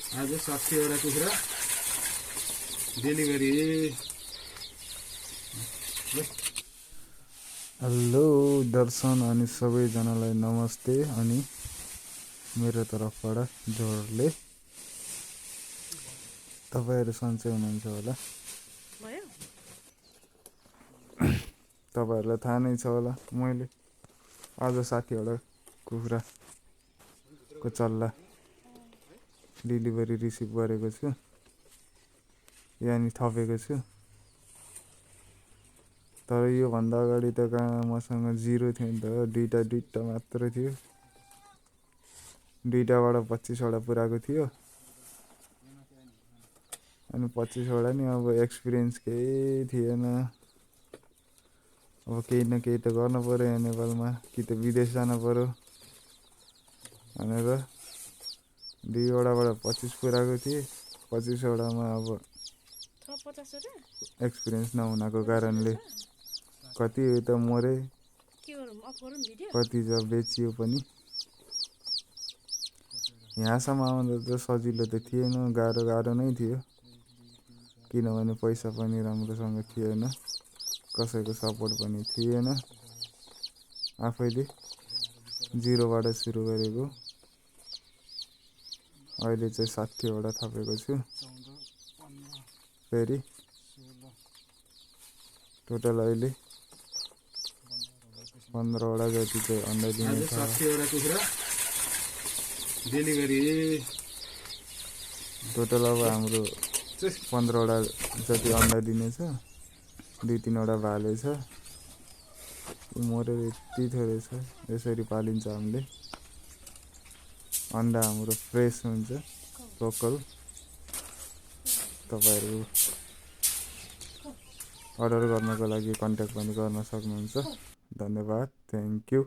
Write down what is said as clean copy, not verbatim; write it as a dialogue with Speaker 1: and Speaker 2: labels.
Speaker 1: आज 60वटा कुखुरा delivery.
Speaker 2: Hello दर्शन अनि सबैजनालाई नमस्ते। अनि मेरो तर्फबाट जोडले तपाईहरु सन्चै हुनुहुन्छ होला। तपाईहरुलाई थाहा नै छ होला मैले आज 60वटा कुखुराको चल्ला डेलिभरी रिसिभ गरेको छु, यानी थपेको छु। तर यो भन्दा अगाडि त कहाँ मसँग 0 थियो नि त, दुईटा मात्र थियो। दुईटाबाट 25वटा पुराको थियो। अनि 25वटा नि अब एक्सपिरियन्स केही थिएन। अब केही न केही त गर्नु पर्यो यहाँ नेपालमा, कि त विदेश जानु पर्यो भनेर 2वटाबाट 25 पुराको थिए। 25वटामा अब एक्सपिरियन्स नहुनको कारणले कति त मरे, कति त बेचियो पनि। यहाँसम्म आउँदा त सजिलो त थिएन, गाह्रो नै थियो। किनभने पैसा पनि राम्रोसँग थिएन, कसैको सपोर्ट पनि थिएन। आफैले 0बाट सुरु गरेको। अहिले चाहिँ 60वटा थपेको छु। फेरि टोटल अहिले 15वटा जति चाहिँ अन्डा दिने छ।
Speaker 1: 60वटा कुखुरा डेलिभरी।
Speaker 2: टोटल अब हाम्रो 15वटा जति अन्डा दिने छ। 2-3वटा भाले छ। मरेर यति थोरै छ। यसरी पालिन्छ हामीले। अन्डा हाम्रो फ्रेस हुन्छ, लोकल। तपाईहरु अर्डर गर्नको लागि कन्ट्याक्ट पनि गर्न सक्नुहुन्छ। धन्यवाद, थ्यांक यू।